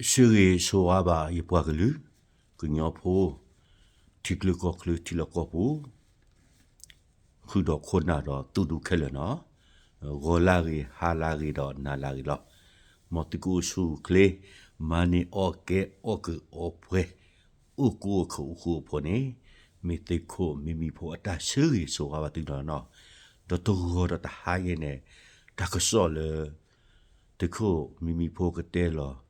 ဆၢဂ့ၤဆိဝါဘၣ်ယပှၤကလုာ်, ကညီဖိ, ထံချၢကီၢ်ချၢထံလီၢ်ကီၢ်ပူၤ, ဃုာ်ဒီးခိၣ်နၢ်ဒီးသုးဒူခဲလၢာ်နီၤ, ဂီၤလၢဂ့ၤ ဟါလၢဂ့ၤဒီးနၤလၢဂ့ၤလီၤ. မ်သုကအိၣ်ဆူၣ်အိၣ်ချ့, မၤန့ၢ်အီၣ်ကဲအီၣ်ကုာ်အီပှဲၤ, အိၣ်ကိၣ်အိၣ်ခိးအိၣ်ဃူအိၣ်ဖိးန့ၣ်, မ့ၢ်သုးခိၣ်မံမံၤဖိအတၢ်ဆၢဂ့ၤဆိဝါဘၣ်သုလီၤနီၤ. ဒီးတဂီၤဒီးတဟါယဲန့ၣ်, တၢ်ကစီၣ်လၢ သုးခိၣ်မံမံၤဖိကတဲလီၤ,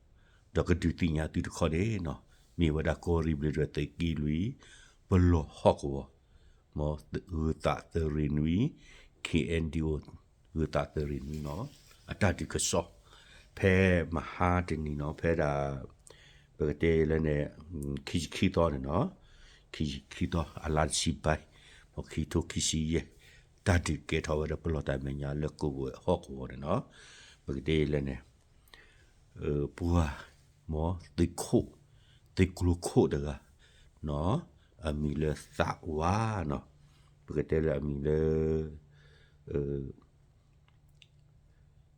ဒီးကဒုးသ့ၣ်ညါသုတခီန့ၣ်နီၤ, မ့ၢ်ဝဲဒၣ်ကီၢ်ရ့ၣ်ဘျ့းဒွဲၣ်သုးက့လွံၢ်, ပလီၢ်ဟီၣ်ကဝီၤ, မ်ဂုၤသးသရ့ၣ်နွံ, ခ့ၣ်အဲၣ်ဒံၣ်အိၣ်, ဂုၤသးသရ့ၣ်နွံနီၤ, အတၢ်ဒုးကစီၣ်, ဖဲမဟါတနံၤနီၤ, ဖဲဒၣ် ပကတဲလၢန့ၣ်, ခံဆံခံသီန့ၣ်နီၤ, ခံဆံခံသီ အလါတဆံဘၢၣ်, မ်ခံထိခံဆံယဲၢ်, တၢ်ဒုးကဲထီၣ်ဝဲဒီးပလီၢ်တၢ်မဲာ်ညါလၢကဝဲၢ်ဟီၣ်ကဝီၤန့ၣ်နီၤ, ပကတဲလၢန့ၣ် ပှၤ, မ်သုးခိၣ်, သုးကျိၤခိၣ်တဂၤ, နီၤ, အမံၤလၢသးဝါနီၤ, ပကတဲလၢအမံၤလၢ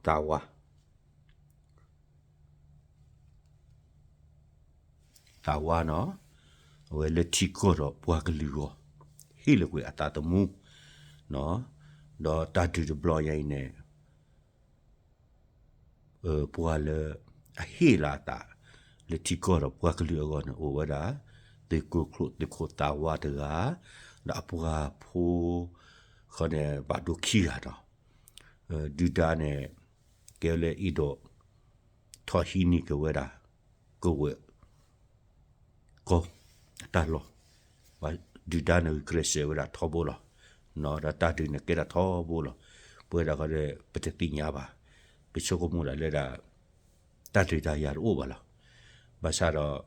သးဝါ, သးဝါနီၤ, အဝဲလၢထံကီၢ်ဒီးပှၤကလုာ်အဂီၢ်, ဟ့ၣ်လီၤကွံာ်အသးသမူ, နီၤ, ဒီးတၢ်ဒုးတဘျီယါအံၤန့ၣ် ပှၤလၢအဟ့ၣ်လီၤအသး လၢထံကီၢ်ဒီးပှၤကလုာ်အဂီၢ်န့ၣ် အိၣ်ဝဲဒၣ် သုးကျိၤခိၣ် သုးခိၣ်သးဝါတဂၤ, ဒီးအပှၤဖိ ဃီန့ၣ် ဘၣ်ဒိခံဂၤဒီး ဒုၣ်ဒါန့ၣ် ကဲလၢအ့ၣ်ဒိး ထီၣ်ဟံးန့ၢ်က့ၤဝဲဒၣ် ကဝဲၢ် ကီၢ်အတၢ်လီၢ်, ဒုၣ်ဒါန့ၣ်ဂုာ်ကျဲးစၢးဝဲဒၣ်ထီဘိလီၤ. ဒီးတၢ်ဒုးန့ၣ်ကဲဒၣ်ထီဘိလီၤ. ပဝဲဒၣ်ဃီဒီး ပတသ့ၣ်ညါဘၣ်. ပဆိကမိၣ်ဒၣ်လၢဒၣ် တၢ်ဒုးတၢ်ယၤတအိၣ်ဘၣ်လီၤ. ဘၣ်ဆၣ်ဒီး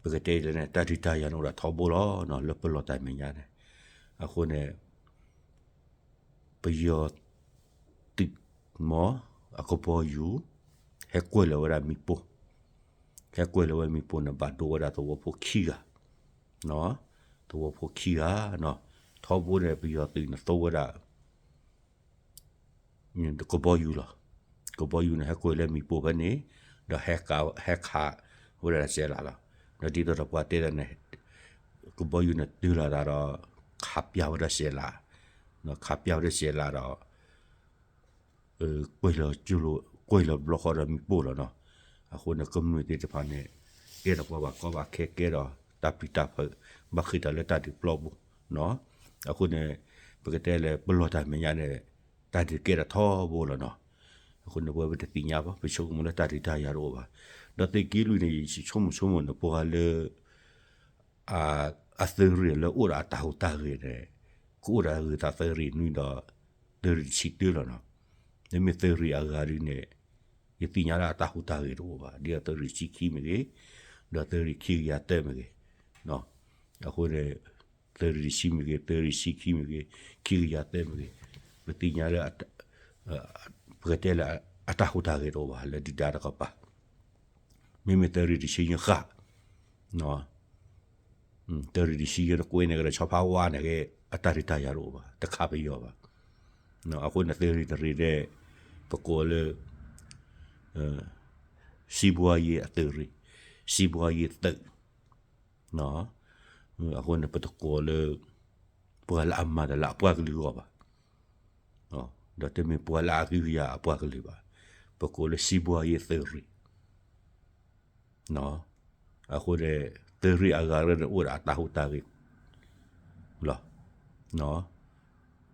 ပကတဲလၢန့ၣ် တၢ်ဒုးတၢ်ယၤန့ၣ်အိၣ်ဒၣ်ထီဘိလီၤ လၢပလီၢ်တၢ်မဲာ်ညါန့ၣ်. အဃိန့ၣ် ပယီၤသုးမီၤ အကဘီယူၤ ဟဲကွံာ်လီၤဝဲဒၣ်မ့ၣ်ပိၢ်, ဟဲကွံာ်လီၤဝဲမ့ၣ်ပိၢ်န့ၣ် ဘၣ်ဒိဝဲဒၣ်သဝီဖိခံဂၤ, သဝီဖိခံဂၤ, ထီဘိန့ၣ် ပယီၤသုးန့ၣ်သိဝဲဒၣ် ကဘီယူၤလီၤ. ကဘီယူၤန့ၣ် ဟဲကွံာ်လၢမ့ၣ်ပိၢ်ဖဲန့ၣ်, ဒီးဟဲခးဝဲဒၣ်စဲးလးလီၤ. ဒီးဒ်သိးဒီးပှၤတဲဒၣ်န့ၣ် ကဘီယူၤန့ၣ်တုၤလီၤသးဒီး ခးပျၢ်ဝဲဒၣ်စဲးလး, ခးပျၢ်ဝဲဒၣ်စဲးလးဒီး ကွံာ်လီၤဘျီဃီဒီးမ့ၣ်ပိၢ်လီၤနီၤ. အဃိန့ၣ် ကမျၢၢ်သ့ၣ်တဖၣ်န့ၣ် ကဲထီၣ်ပှၤဘၣ်ကီဘၣ်ခဲ ကဲထီၣ်တၢ်ပျံၤတၢ်ဖုး ဘၣ်ဃ့ၢ်တၢ်လၢတၢ်ဒုးပျီပူၤနီၤ. အဃိန့ၣ် ပကတဲလၢပလီၢ်တၢ်မဲာ်ညါန့ၣ် တၢ်ဒုးကဲထီၣ်ထီဘိလီၤနီၤ. အဃိန့ၣ် ပဝဲပတသ့ၣ်ညါဘၣ်, ပဆိကမိၣ်လၢတၢ်ဒုးတၢ်ယၤတအိၣ်ဘၣ်. ဒီးသုးက့လွံၢ်န့ၣ် ယဆိကမိၣ်ဆိကမိၣ်န့ၣ် ပှၤလၢ အသုးရ့ၣ်လၢအိၣ်ဒီးအတၢ်ဟူးတၢ်ဂဲၤန့ၣ် ကအိၣ်ဒီးဂုၤသးသရ့ၣ်နွံဒီး သုးရ့ၣ်တဆံတၢလီၤနီၤ. မ့မ့ၢ်သုးရ့ၣ်အဂၤဒုန့ၣ် ယသ့ၣ်ညါလၢအတၢ်ဟူးတၢ်ဂဲၤတအိၣ်ဘၣ်, ဒ်သိးသုးရ့ၣ်တဆံခံမ့ၢ်ဂ့ၤ, ဒီးသုးရ့ၣ်ခံကယၤသၢမ့ၢ်ဂ့ၤ, အဃိန့ၣ် သုးရ့ၣ်တဆံမ့ၢ်ဂ့ၤ, သုးရ့ၣ်တဆံခံမ့ၢ်ဂ့ၤ, ခံကယၤသၢမ့ၢ်ဂ့ၤ, ပသ့ၣ်ညါလၢ ပကတဲလၢအတၢ်ဟူးတၢ်ဂဲၤတအိၣ်ဘၣ် လၢဒုၣ်ဒါတကပၤ မ့မ့ၢ်သုးရ့ၣ်တဆံယဲၢ်ဃၣ်, သုးရ့ၣ်တဆံယဲၢ်န့ၣ် ကွဲးန့ၢ်ကဒီးဆီဖါဝါန့ၣ်ဂ့ၤ အတၢ်ဒုးတၢ်ယၤတအိၣ်ဘၣ်, တခးပယီၤဘၣ်. အဃိန့ၣ်သုးရ့ၣ်တရ့ၣ်ဒဲး ပကိးလၢ စံးဘှါယ့အသုးရ့ၣ်, စံးဘှါယ့သုး အဃိန့ၣ် ပတကိးလၢ ပှၤလၢအမၤတၢ်လၢအပှၤကလုာ်အဂီၢ်ဘၣ်, ဒီးတမ့ၢ်ပှၤလၢအဂံၢ်ကယၤအပှၤကလုာ်ဘၣ်, ပကိးလၢစံးဘှါယ့သုးရ့ၣ်, အဃိန့ၣ် သုးရ့ၣ်အဂၤရဲၣ်န့ၣ် အိၣ်ဒီးအတၢ်ဟူးတၢ်ဂဲၤလီၤ.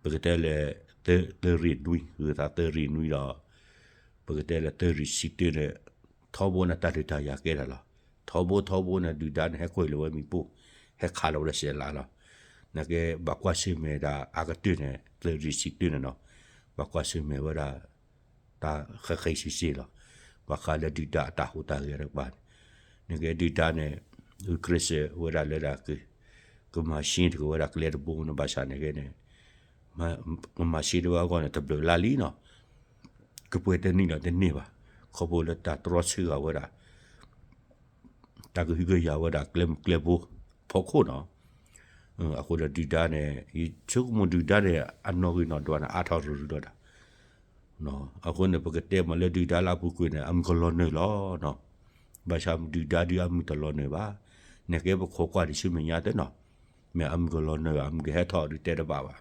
ပကတဲလၢ သုးရ့ၣ်နွံ, ဂုၤသးသုးရ့ၣ်နွံဒီး ပကတဲလၢသုးရ့ၣ်တဆံတၢန့ၣ် ထီဘိန့ၣ်တၢ်ဒုးတၢ်ယၤကဲဒၣ်လီၤ. ထီဘိထီဘိန့ၣ် ဒုၣ်ဒါန့ၣ် ဟဲကွံာ်လီၤဝဲမ့ၣ်ပိၢ်, ဟဲခးလီၤဝဲဒၣ်စဲးလးလီၤ. နကဲဘၣ်ကွၢ်ဆၢၣ်မဲာ်ဒၣ်အကတၢၢ်န့ၣ် သုးရ့ၣ်တဆံတၢန့ၣ်နီၤ, ဘၣ်ကွၢ်ဆၢၣ်မဲာ်ဝဲဒၣ် တၢ်ဃဲးဃဲးစ့စ့လီၤ. ဘၣ်ဃးလၢဒုၣ်ဒါအတၢ်ဟူးတၢ်ဂဲၤတကပၤန့ၣ်, နကဲဒုၣ်ဒါန့ၣ် ဂုာ်ကျဲးစၢးဝဲဒၣ်လၢဒၣ် ကမၤရှဲတက့ၤဝဲဒၣ်ကျဲတဘိန့ၣ် ဘၣ်ဆၣ်န့ၣ်ဂ့ၤန့ၣ် ကမၤရှဲတဝဲအဂီၢ်န့ၣ် တဘျုးလါလံနီၤ, ကပှဲၤတနံၣ်ဒီးတန့ၢ်ဘၣ်, ခီဖျိလၢတၢ်တြီဆၢဂၤဝဲဒၣ် တၢ်ကဟုကယာ်ဝဲဒၣ်ကျဲမုၢ်ကျဲဘိ ဖီခိၣ်နီၤ. အဃိဒီးဒုၣ်ဒါန့ၣ် ယဆိကမိၣ်ဒုၣ်ဒါန့ၣ် အနီၣ်ဂံၢ်နီၣ်ဒွးန့ၣ် အါထီၣ်ရူၤရူၤဒီးဒၣ် အဃိန့ၣ် ပကတဲမ့ၢ်လၢဒုၣ်ဒါလၢအပူၤကွံာ်န့ၣ် အမုၢ်ကလီၤနုာ်လီၤနီၤ. ဘၣ်ဆၣ်ဒုၣ်ဒါဒုးအမုၢ်တလီၤနုာ်ဘၣ်. နကဲပခိးကွၢ်ဒံးဆူမဲာ်ညါသ့နီၤ, မ့ၢ်အမုၢ်ကလီၤနုာ် အမုၢ်ကဟဲထီၣ်ဒုးတဲတဘၣ်ဘၣ်.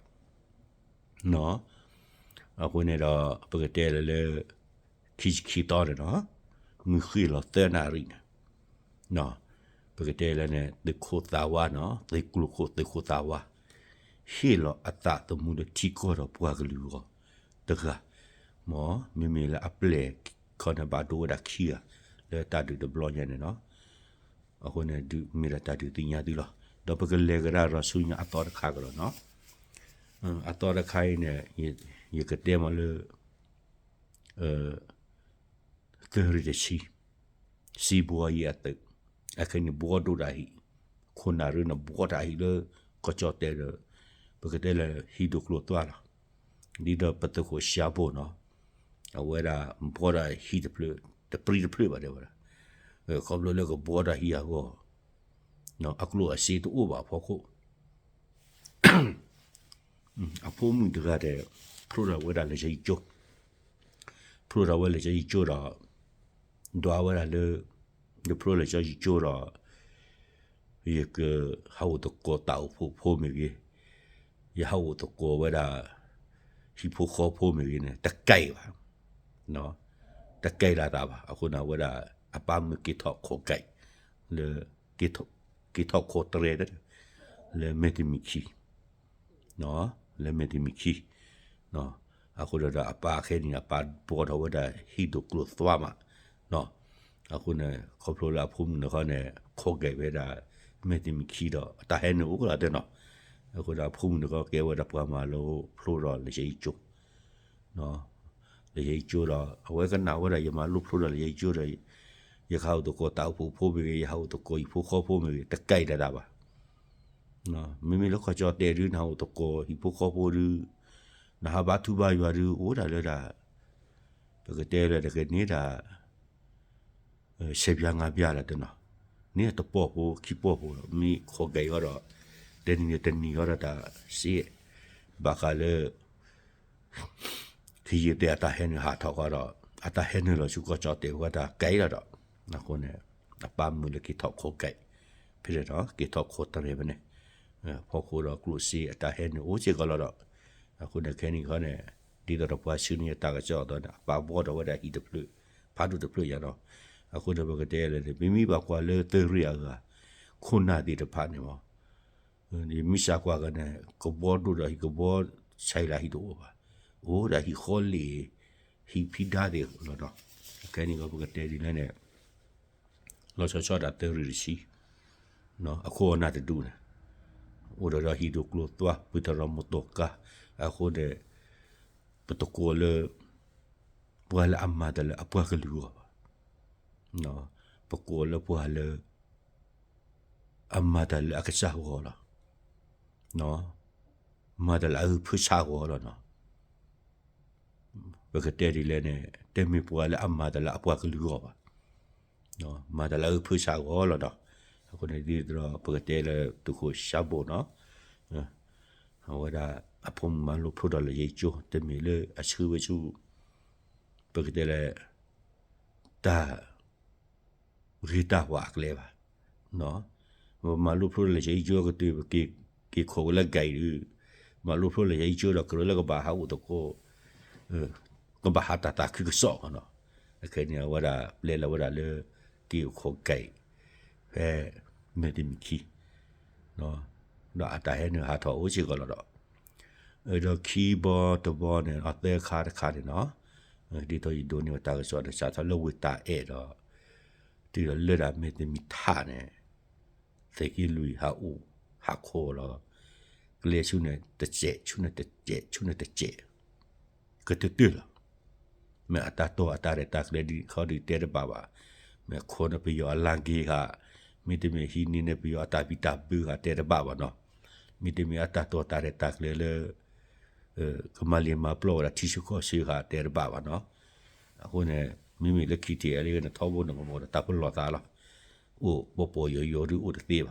အဃိန့ၣ်ဒီး ပကတဲလၢလၢ ခံဆံခံသီန့ၣ်နီၤ, မုၢ်ဃ့ၢ်လီၤသၢနၣ်ရံၣ်န့ၣ် ပကတဲလၢန့ၣ် သုးခိၣ်သးဝါနီၤ, သုးကျိၤခိၣ် သုးခိၣ်သးဝါ ဟ့ၣ်လီၤအသးသမူလၢထံကီၢ်ဒီးပှၤကလုာ်အဂီၢ်တဂၤ, မ်မ့မ့ၢ်လၢအပျဲၢ်ခီန့ၣ် ဘၣ်ဒိဝဲဒၣ်ခံဂၤ လၢတၢ်ဒုးတဘျီညါန့ၣ်နီၤ. အဃိန့ၣ် ဒုးမ့ၢ်ဒၣ်တၢ်ဒုးသ့ၣ်ညါသုလီၤ. ဒီးပကလဲၤကဒါဒီးဆူညါအသီတခါကဒီးနီၤ. အသီတခါအံၤန့ၣ် ယကတဲမ့ၢ်လၢ သုးရ့ၣ်တဆံ စံးဘှီယံၤအသုး, အခဲအံၤန့ၣ်ဘှီဒိၣ်တၢ်ဟံၣ်, ခိၣ်နၢ်ရ့န့ၣ်ဘှီတၢ်ဟံၣ်လၢ ကီၢ်ကၠီၣ်တဲာ်ဒီး ပကတဲလၢဟံၣ်ဒိၣ်ကျိၤသွါလီၤ. ဒ်သိးပသုးခိၣ်ဆှါဘိၣ်နီၤ, အဝဲဒၣ်ဘှီတၢ်ဟံၣ်တဖျၢၣ် တပြံတဖျၢၣ်ဘၣ်တဲဝဲဒၣ်, ခီဖျိလၢကဘှီတၢ်ဟံၣ်အဂီၢ် အကျိၣ်အစ့တအိၣ်ဘၣ်အဖီခိၣ် အဖိမုၣ်တဂၤဒီး ဖျိထီၣ်ဝဲဒၣ်လၢယဲယကၠိ, ဖျိထီၣ်ဝဲလၢယဲယကၠိဒီး ဒွးဝဲဒၣ်လၢ ယဖျိလၢယဲယကၠိဒီး ယကဟးအိၣ်သကိးတၢ်အိၣ်ဖှိၣ်ဖိမ့ၢ်ဂ့ၤ, ယဟးအိၣ်သကိးဝဲဒၣ် ဟံၣ်ဖိဃီဖိမ့ၢ်ဂ့ၤန့ၣ် တကဲဘၣ်, တကဲဒၣ်သးဘၣ်. အဃိန့ၣ် အဝဲဒၣ်အပၢ်မုၣ်က့ၤထီၣ်ခိးကဲး လၢ က့ၤထီၣ်ခိးတရဲ လၢမဲာ်တမံၤခံ လၢမဲာ်တမံၤခံ, အဃိဒီးအပၢ်ခဲအံၤန့ၣ် အပၢ်ဘှီထီၣ်ဝဲဒၣ်ဟံၣ်ဒိၣ်ကျိၤသွါမး, အဃိန့ၣ် ခီဖျိလၢအဖိမုၣ်န့ၣ်ခီန့ၣ် ခိးကဲးဝဲဒၣ် မဲာ်တမံၤခံဒီး အတၢ်ဟဲနုာ်အိၣ်ကလီၤတဲနီၤ, အဃိဒီးအဖိမုၣ်န့ၣ်ခီကဲဝဲဒၣ်ပှၤမၤလိဖျိဒီးလၢယဲယကၠိ လၢယဲယကၠိဒီး အဝဲကနၣ်ဝဲဒၣ် ယမၤလိဖျိဒီးလၢယဲယကၠိဒီး ယကဟးအိၣ်သကိးတၢ်အိၣ်ဖှိၣ်ဖိမ့ၢ်ဂ့ၤ, ယဟးအိၣ်သကိးဟံၣ်ဖိဃီဖိမ့ၢ်ဂ့ၤ, တကဲဒၣ်သးဘၣ်. မ့မ့ၢ်လၢကီၢ်ကၠီၣ်တဲာ်ဒုး နဟးအိၣ်သကိးဟံၣ်ဖိဃီဖိဒုး နဟးဘါထုဘါယွၤဒုး အိၣ်ဒၣ်လၢဒၣ် ပကတဲလၢတကန့ၢ်ဒၣ် ဆယ်ပြားငါးပြားလီၤတဲနီၤ, န့ၣ်တပီၢ်ဖိခံပီၢ်ဖိလီၤ. မ့ၢ်ခိးကဲးအီၤဒီး တနံၤန့ၣ်တနံၤအီၤဒီးတၢ်စ့ ဘၣ်ဃးလၢ ခ့ယုၢ်သ့ၣ်အတၢ်ဟဲနုာ်ဟးထီၣ်ဃီဒီး အတၢ်ဟဲနုာ်လီၤဆူကီၢ်ကၠီၣ်တဲာ်ဝဲတၢ်ကဲးလီၤဒီး အဃိန့ၣ် အပၢ်မုၣ်လၢက့ၤထီၣ်ခိးကဲး ဖဲလဲၣ်ဒီး က့ၤထီၣ်ခိးတရဲဖဲန့ၣ် ဖီခိၣ်ဒီးကျိၣ်စ့အတၢ်ဟဲနုာ်အိၣ်စ့ၢ်ကီးလီၤဒီး အဃိန့ၣ်ခဲအံၤန့ၣ်ခီန့ၣ် ဒ်သိးဒီးပှၤဆှၢန့ၢ်တၢ်ကစီၣ်အသိးန့ၣ် အပၢ်ဘှီထီၣ်ဝဲဒၣ်ဟံၣ်တဖျၢၣ် ဖးဒိၣ်တဖျၢၣ်ညါနီၤ. အဃိန့ၣ်ပကတဲလဲၣ်န့ၣ် ပမ့ၢ်ဘၣ်ကွၢ်လၢသုးရ့ၣ်အဂၤ ခိၣ်နၢ်သ့ၣ်တဖၣ်န့ၣ်မ့ၢ် ယမ့ၢ်စးကွၢ်ကန့ၣ် ကဘှီဒိၣ်ဒီးဟံၣ်ကဘှီဆဲးလၢဟံၣ်တအိၣ်ဘၣ်. အိၣ်ဒၣ်ဟံၣ်ဃီလ့ၣ် ဟံၣ်ဖံးဒါသ့ၣ်လီၤနီၤ. ခဲအံၤန့ၣ်ပကတဲဒ်လဲၣ်န့ၣ် လီၤဆီဆီဒၣ်သုးရ့ၣ်တဆံ အခိၣ်အနၢ်တဒူၣ်န့ၣ် အိၣ်ဒီးဒီးဟံၣ်ဒိၣ်ကျိၤသွါ ပှ့ၤထီၣ်ဒီးမီၢ်တီၢ်ကါ အဃိန့ၣ် ပတကိးလၢ ပှၤလၢအမၤတၢ်လၢအပှၤကလုာ်အဂီၢ်ဘၣ်. ပကိးလၢပှၤလၢ အမၤတၢ်လၢအကစၢ်အဂီၢ်လီၤ. မၤတၢ်လၢအဂုၤဖၢဆးအဂီၢ်လီၤနီၤ. ပကတဲဒ်လဲၣ်န့ၣ် တမ့ၢ်ပှၤလၢအမၤတၢ်လၢအပှၤကလုာ်အဂီၢ်ဘၣ်. မၤတၢ်လၢအဂုၤဖၢဆးအဂီၢ်လီၤနီၤ. အဃိန့ၣ်ဒ်သိးဒီး ပကတဲလၢသုးခိၣ်ဆှါဘိၣ်နီၤ အဝဲဒၣ်အဖိမုၣ်မၤလိဖျိဒီးလၢယဲကၠိ တမ့ၢ်လၢအဆှၢဝဲဆူ ပကတဲလၢ တၢ် ဂ့ၤတၢ်ဝးအကျဲဘၣ်. မၤလိဖျိလၢယဲကၠိကတုၤ က့ၤခိးဝဲလၢကဲးဒုး မၤလိဖျိလၢယဲကၠိဒီး ကြၢးလၢကဘၣ်ဟးအိၣ်သကိး ကဘၣ်ဟးတၢ်သးခုကစီၣ်နီၤ. အခဲအံၤန့ၣ် အဝဲဒၣ်ပျဲလီၤဝဲဒၣ်လၢ က့ၤအိၣ်ခိးကဲး ဖဲမဲာ်တမံၤခံ ဒီးအတၢ်ဟဲနုာ်ဟးထီၣ်အိၣ်စ့ၢ်ကီးလီၤဒီး ဒီးခံဘီတဘီန့ၣ် အသၢခါတခါန့ၣ်နီၤ ဒ်သိးယဒိးန့ၢ်ဝဲတၢ်ကစီၣ်န့ၣ် စးထီၣ်လၢဝ့ၢ်တၢ်အဲၣ်ဒီး တုၤဒီးလၢဒၣ်မဲာ်တမံၤထးန့ၣ် သုးက့လွံၢ်ဟးအိၣ်ဟးခိးလီၤ. ကျဲဆူန့ၣ်တစဲး ဆူန့ၣ်တစဲး ဆူန့ၣ်တစဲး ကတၢၢ်တၢၢ်လီၤ. မ့ၢ်အတၢ်တိာ်အတၢ်ရဲၣ်တၢ်ကျဲၤဒ်ခီဒုးတဲတဘၣ်ဘၣ်. မ့ၢ်ခိးန့ၢ်ပယီၤအလါက့ၤဃာ် မ့တမ့ၢ်ဟံးန့ၢ်န့ၢ်ပယီၤအတၢ်ဘံၣ်တၢ်ဘၢဃာ်တဲတဘၣ်ဘၣ်နီၤ. မ့တမ့ၢ်အတၢ်တိာ်တၢ်ရဲၣ်တၢ်ကျဲၤလၢ ကမၤလ့ၤမၤပျီဝဲဒၣ်ထံဆၢကီၢ်ဆၢဃာ်တဲတဘၣ်ဘၣ်နီၤ. အဃိန့ၣ် မ့မ့ၢ်လၢခံထံၣ်အဲလံန့ၣ် ထီဘိန့ၣ်ကမီၤဒီးတၢ်ပလီၢ်သးလီၤ. အိၣ်ပီၢ်ပီၢ်ယိာ်ယိာ်ဒုးအိၣ်တသ့ဘၣ်. ဒီး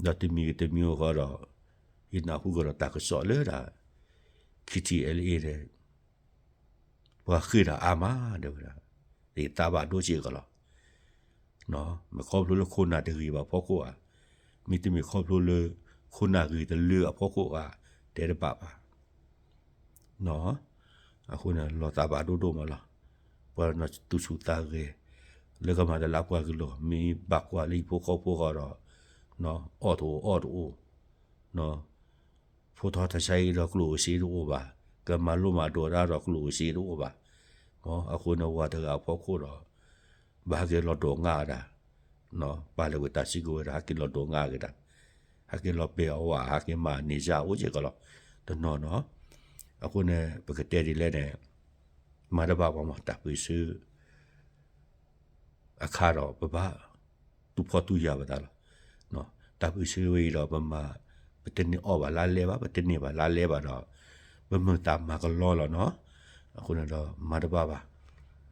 တမံၤဂ့ၤတမံၤဂ့ၤဃီဒီး ယနၢ်ဟူကဒီးတၢ်ကစီၣ်လၢဒၣ် ခံထံၣ်အဲလံန့ၣ် ပှၤဃ့ၢ်ဒီးအါမး တဲဝဲဒၣ်, သ့ၣ်သးဘၣ်ဒိစ့ၢ်ကီးလီၤ. မ့ၢ်ခီဖျိလၢခိၣ်နၢ်တဂ့ၤဘၣ်အဖီခိၣ်ဧါ, မ့တမ့ၢ်ခီဖျိလၢ ခိၣ်နၢ်ဂ့ၤတလၢအဖီခိၣ်ဧါ, တဲတဘၣ်ဘၣ်. အဃိန့ၣ် လီၤသးဘၣ်ဒိဒိၣ်မးလီၤ. ပှၤနီၢ်သူၣ်ဆူၣ်သးဂဲၤ လၢကမၤတၢ်လၢပှၤကလုာ် မ့ၢ်ဘၣ်ကွၢ်လၢဟံၣ်ဖိဃီဖိဃီဒီး အီၣ်တအိၣ်အီတအိၣ်, ဖိထီၣ်တၢ်ဆါအံၤဒီးကျိၣ်ဧိၤစ့တအိၣ်ဘၣ်, ကမၤလိမၤဒိးတၢ်ဒီးကျိၣ်ဧိၤစ့တအိၣ်ဘၣ်. အဃိန့ၣ် ဝၤတဂၤအဖီခိၣ်ဒီး ဘၣ်ဟဲက့ၤလီၤဒိးငါဒၣ်, ပာ်လီၤဝဲတၢ်စုကဝဲၤဒီး ဟဲက့ၤလီၤဒိးငါက့ၤဒၣ်, ဟဲက့ၤလီၤပဲာ်အီၣ်ဝဲ ဟဲက့ၤမၤန့ၢ်ယၢ်အိၣ်စ့ၢ်ကီးလီၤ. တနီၤနီၤ, အဃိန့ၣ် ပကတဲဒ်လဲၣ်န့ၣ် မၤတဘၣ်ပှၤမး တၢ်ပၢၢ်ဆၢ အခါဒီး ပဘၣ်တူၢ်ဖှီၣ်တူၢ်ယာ်ပသးလီၤ. တၢ်ပၢၢ်ဆၢဝဲအံၤဒီး ပမၤ ပတန့ၢ်အီၣ်ဘၣ်လါလဲဘၣ်, ပတန့ၢ်ဘၣ်လါလဲဘၣ်ဒီး ပမုာ်သးမၤကလီလီၤနီၤ. အဃိန့ၣ်ဒီး မၤတဘၣ်ဘၣ်.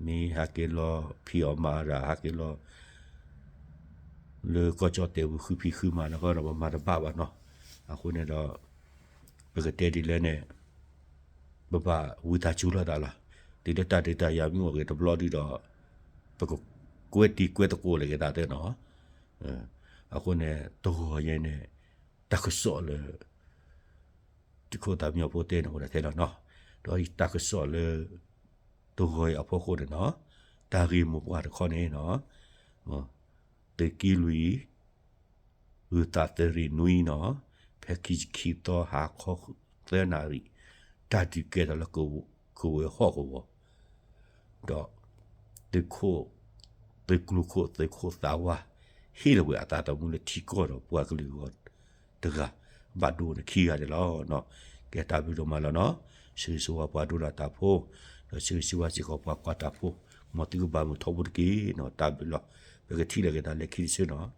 မ့ၢ်ဟဲက့ၤလီၤဖံးအီၣ်မၤအီၣ်ဒၣ် ဟဲက့ၤလီၤ လၢကီၢ်ကၠီၣ်တဲာ်ပူၤ ဃုဖံးဃုမၤနီၢ်ကီၢ်ဒီး ပမၤတဘၣ်ဘၣ်နီၤ. အဃိန့ၣ်ဒီး ပကတဲဒ်လဲၣ်န့ၣ် ပဘၣ်ဝံသးစူၤလိာ်သးလီၤ. တုၤလၢတၢ်ဒုးတၢ်ယၤမ့ၢ်အိၣ်က့ၤတဘျီဒုဒီး ပကကွဲတံၤကွဲသကိးလၢက့ၤသးသ့နီၤ. အဃိန့ၣ် တဂီၤညါန့ၣ် တၢ်ကစီၣ်လၢ သုးခိၣ်သးမံဖိတဲန့ၣ်အိၣ်ဒၣ်ထဲလီၤနီၤ. ဒီးတၢ်ကစီၣ်လၢ တဂီၤအံၤအဖီခိၣ်န့ၣ်နီၤ, တၢ်ဂ့ၢ်မိၢ်ပှၢ်တခီန့ၣ်နီၤ, သုးက့လွံၢ် ဂုၤသးသရ့ၣ်နွံနီၤ, ဖဲခံဆံခံသီဟါခီသၢနၣ်ရံၣ်, တၢ်ဒုးကဲထီၣ်လၢကဝဲၤဟီၣ်ကဝီၤ ဒီး သုးခိၣ် သုးကျိၤခိၣ်သုးခိၣ်သးဝါ ဟ့ၣ်လီၤဝဲအသးသမူလၢထံကီၢ်ဒီးပှၤကလုာ်အဂီၢ်တဂၤ ဘၣ်ဒိန့ၣ်ခံဂၤန့ၣ်လီၤ. ကဲတၢ်ဘျုးဒိၣ်မးလီၤနီၤ. ဆၢဂ့ၤဆၢဝါပှၤဒိကနၣ်တၢ်ဖိ, ဒီးဆၢဂ့ၤဆၢဝါစ့ၢ်ကီးပှၤကွၢ်တၢ်ဖိ, မ်သုကဘၣ်မုာ်ထီဘိတက့ၢ်နီၤ. တၢ်ဘျုးလီၤ. ပကထံၣ်လိာ်က့ၤသးလၢခံတဆၢနီၤ.